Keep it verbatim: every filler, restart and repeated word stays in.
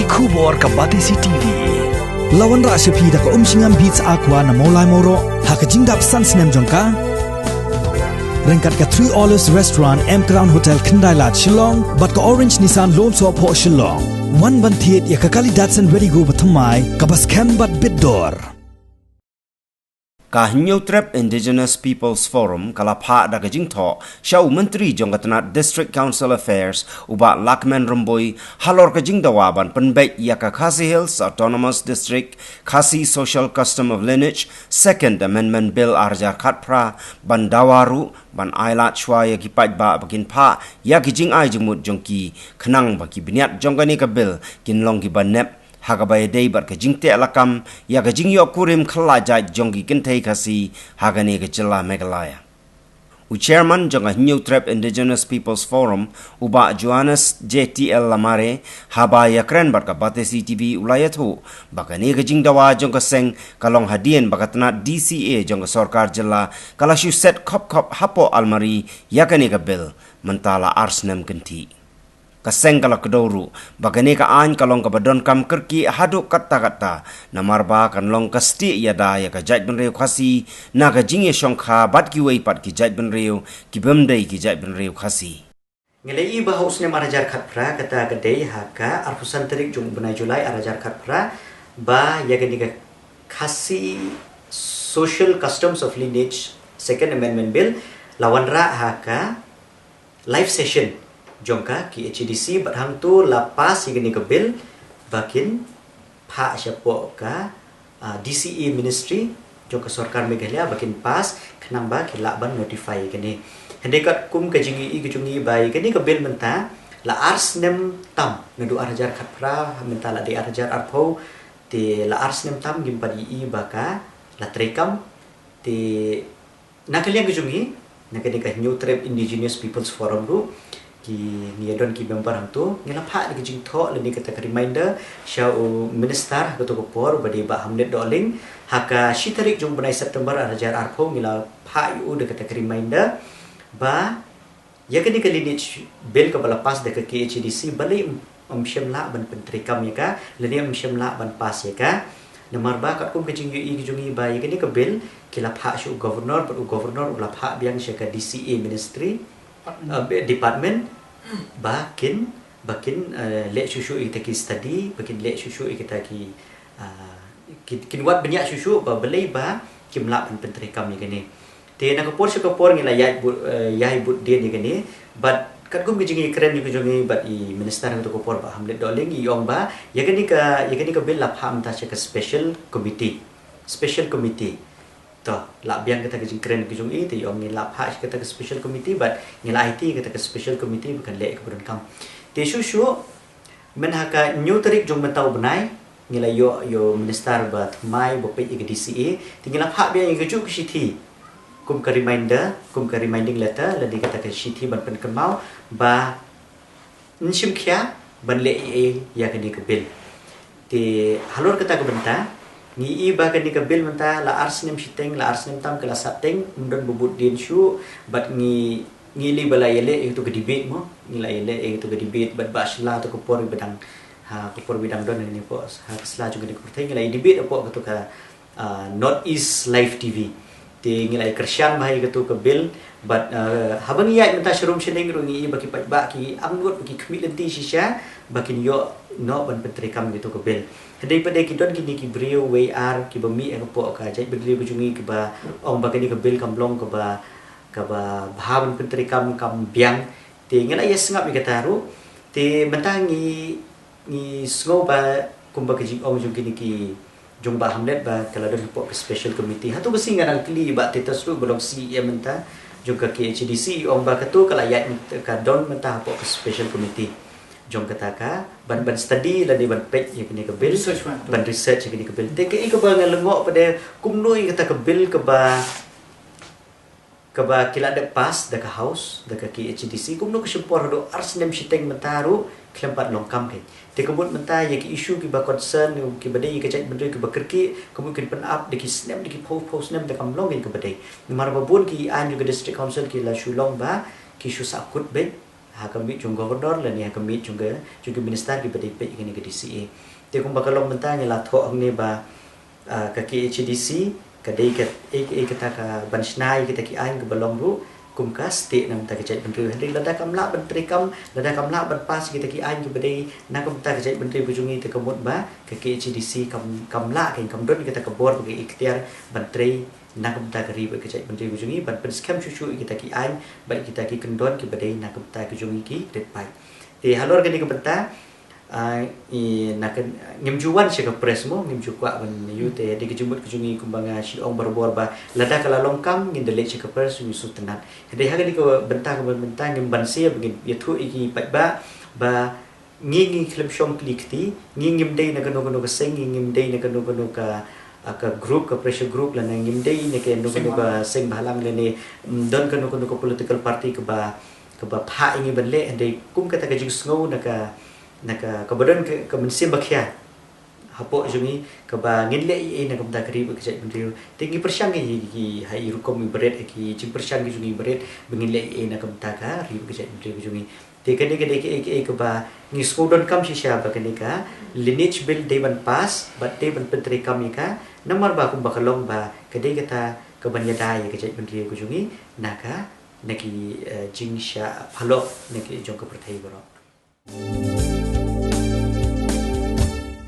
Khubor ka Batesi T V. La wanrah sha phi da ka Umshngam Beats Aqua na Mawlai Mawroh ha ka jingdap san snem jong ka. Ryngkat ka Three Olives Restaurant, M Crown Hotel, Khyndai Lad, Shillong bad ka Orange Nissan Lone Soh Phoh, Shillong. Wan ban thied ïa ka kali Datsun Redi-GO bathymmai kaba skhem bad bit dor. Ka Hynñiewtrep Indigenous Peoples Forum ka la phah da ka jingthoh sha u Myntri jong ka tnat District Council Affairs, u Bah Lahkmen Rymbui, halor ka jingdawa ban pynbeit ïa ka Khasi Hills Autonomous District, Khasi Social Custom of Lineage, Second Amendment Bill ar hajar khatphra, ban dawa ruh ban ailad shuwa ïa ki paidbah ba kin phah ïa ki jingai jingmut jong ki, khnang ba ki bniat jong kane ka bill kin long kiba nep, ha kaba ïadei bad ka jingteh lakam ïa ka jingïoh kurim khlajait jong ki kynthei Khasi ha kane ka jylla Meghalaya. U Chairman jong ka Hynñiewtrep Indigenous Peoples Forum, u Bah Johannes J T L Lamare, haba ïakren bad ka Batesi T V, u la ïathuh ba kane ka jingdawa jong ka seng ka long hadien ba ka tnat D C A jong ka sorkar jylla ka la shu set khop khop hapoh almari ïa kane ka bill, mynta la ar snem kynthih. Ka seng ka la kdew ruh ba kane ka aiñ ka long kaba donkam kyrkieh haduh katta katta, namar ba kan long ka stieh ïada ïa ka jaitbynriew Khasi na ka jingïashongkha bad kiwei pat ki jaitbynriew ki bym dei ki jaitbynriew Khasi. Ngi la ïohi ba ha u snem ar hajar khatphra, kata ka dei ha ka arphew san tarik jong u bnai July ar hajar khatphra, ba ïa kane ka Khasi Social Customs of Lineage Second Amendment Bill la wanrah ha ka live session jong ka K H A D C, bad hangto la pass ïa kane ka bill ba kin phah shapoh ka, ah, D C A Ministry jong ka sorkar Meghalaya ba kin pass, khnang ba ki lah ban notify ïa kane. Hynrei katkum ka jingïohi ka jong ngi ba ïa kane ka bill mynta la ar snem tam, naduh ar hajar khatphra mynta la dei ar hajar arphew, te la ar snem tam ngim pat ïohi ba ka la treikam. Te na ka liang ka jong ngi, na kane ka Hynñiewtrep Indigenous Peoples Forum ruh, ki, ngi ïa don ki member hangto, ngi la phah da ka jingthoh lane kata ka reminder sha u minister ha kato ka por, ba dei Bah Hamlet Dohling, ha ka shi tarik jong u bnai September ar hajar arphew, ngi la phah ïa u da kata ka reminder ba ïa kane ka lineage bill kaba la pass da ka K H A D C, balei ym, ym shym lah ban pyntreikam ïa ka, lane ym shym lah ban pass ïa ka. Namar ba katkum ka jingïohi ka jong ngi ba ïa kane ka bill ki la phah sha u governor, bad u governor u la phah biang sha ka D C A ministry, uh, department, ba kin, ba kin, uh, leh shuh shuh ïa kita ki study, ba kin leh shuh shuh ïa kita ki, uh, kin, kin wad bniah shuh shuh ba balei ba kim lah ban pyntreikam ïa kane. Te na ka por sha ka por ngi la ïaid bud, eh, ïaid bud dien ïa kane, bad katkum ka jingïakren ïa ka jong ngi bad i minister ha kato ka por Bah Hamlet Dohling, i ong ba ïa kane ka, ïa kane ka bill la phah mynta sha ka special committee. Special committee. To, la biang kata ka jingkren ka jong i, te i ong ngi la phah sha kata ka special committee, bad ngi la aiti kata ka special committee ba kan leh ïa kaba donkam. Te shuh shuh, myn ha ka hynñiew tarik jong mynta u bnai, ngi la ïoh ïa u minister ba thymmai ba peit ïa ka D C A, te ngi la phah biang ïa kajuh ka shithi kum ka reminder, kum ka reminding letter, lane kata ka shithi ban pynkynmaw ba yn shim khia ban leh ei ei ïa kane ka bill. Te halor kata ka bynta, ngi i ba kane ka bill mynta la ar snem shiteng, la ar snem tam ka la sah teng, ym don ba bud dien shuh, bad ngi, ngi lei ba la ïaleh ïa kato ka debate mo, ngi la ïaleh ïa kato ka debate, bad ba shylla to ka por ba dang, ha, ka por ba dang don ne po, ha, ka sla jong kane ka pyrthei ngi la ïa debate hapoh kato ka, ah, North East Live T V. Te ngi la ïa kyrshan bha ïa kato ka bill, bad, ah, haba ngi ïaid mynta sharum shaneng ruh ngi i ba ki paidbah ki angnud ba ki khmih lynti shisha ba kin ïoh noh ban pyntreikam ïa kato ka bill. Hynrei pat de ki don kine ki briew wei ar kiba mih hapoh ka jaitbynriew ka jong ngi kiba ong ba kane ka bill kam long kaba, kaba bha ban pyntreikam, kam biang. Te ngi la ïa sngap ïa kata ruh. Te mynta ngi, ngi sngew ba kumba ka jingong jong kine ki, jong Bah Hamlet ba ka la don hapoh ka special committee. Hato ka sngi nga dang kylli Bah Titus ruh ba long C E M mynta jong ka K H A D C, i ong ba kato ka la ïaid mynta, ka don mynta hapoh ka special committee jong kata ka ban, ban study lane ban peit ïa kane ka bill, research, ban research ïa kane ka bill. Te kaei kaba nga lyngngoh pat de, kumno ïa kata ka bill kaba, kaba ki la dep pass da ka House, da ka K H A D C, kumno ka shim por haduh ar snem shiteng mynta ruh khlem pat long kam keiñ. Te ka mut mynta ïa ki issue kiba concern, kiba dei ïa ka jaitbynriew kiba kyrkieh, ka mut kin pynap da ki snem, da ki phew phew snem te kam long keiñ kaba dei. Namar ba bun ki aiñ jong ka District Council ki la shu long ba ki shu sahkut beit. ha ka miet jong governor lane ha ka miet jong ka, jong ka minister kiba dei peit ïa kane ka D C A. Te kumba ka long mynta ngi la thoh hangne ba, ah, ka K H A D C ka dei ka, ei, ei kata ka ban shna ïa kita ki aiñ kiba long ruh kum ka state na ka bynta ka jaitbynriew. Hynrei lada kam lah ban treikam, lada kam lah ban pass ïa kita ki aiñ kiba dei na ka bynta ka jaitbynriew ka jong ngi, te ka mut ba ka K H A D C kam, kam lah, ka kam don kata ka bor bad ka iktiar ban trei na ka bynta ka ri bad ka jaitbynriew ka jong ngi, ban pynskhem shuh shuh ïa kita ki aiñ bad kita ki kyndon kiba dei na ka bynta ka jong ngi ki rit paid. Te halor kane ka bynta, ah, i, na ka, ngim ju wan sha ka press mo, ngim ju kwah ban ïoh, te dei ka jingmut ka jong ngi kumba nga shu ong barabor ba lada ka la long kam ngin da leit sha ka press, ngin sngewtynnat. Hynrei ha kane ka bynta, ka bynta ngim banse ba ngin ïathuh ïa ki paidbah ba ngi, ngi khlem shong kli kti, ngi ngim dei na kano kano ka seng, ngi ngim dei na kano kano ka, ah, ka group, ka pressure group, lane ngim dei na kano kano ka seng bhalang, lane, mm, don kano kano ka political party kaba, kaba phah ïa ngi ban leh. Hynrei kum kata ka jingsngew na ka, na ka, kaba don ka, ka mynsiem ba khia hapoh jong ngi kaba ngin leh ei ei na ka bynta ka ri bad ka jaitbynriew. Te ngi pyrshang ïa ki, ha ki rukom kiba rit, ha ki jingpyrshang ki jong ngi barit ba ngin leh ei ei na ka bynta ka ri bad ka jaitbynriew ka jong ngi. Te kane ka dei kaei kaei kaba ngi sngewdonkam shisha ba kane ka Lineage Bill dei ban pass bad dei ban pyntreikam ïa ka, namar ba kumba ka long ba ka dei kata kaban ïada ïa ka jaitbynriew ka jong ngi na ka, na ki, eh, jingshah phalok na ki jong ka pyrthei baroh.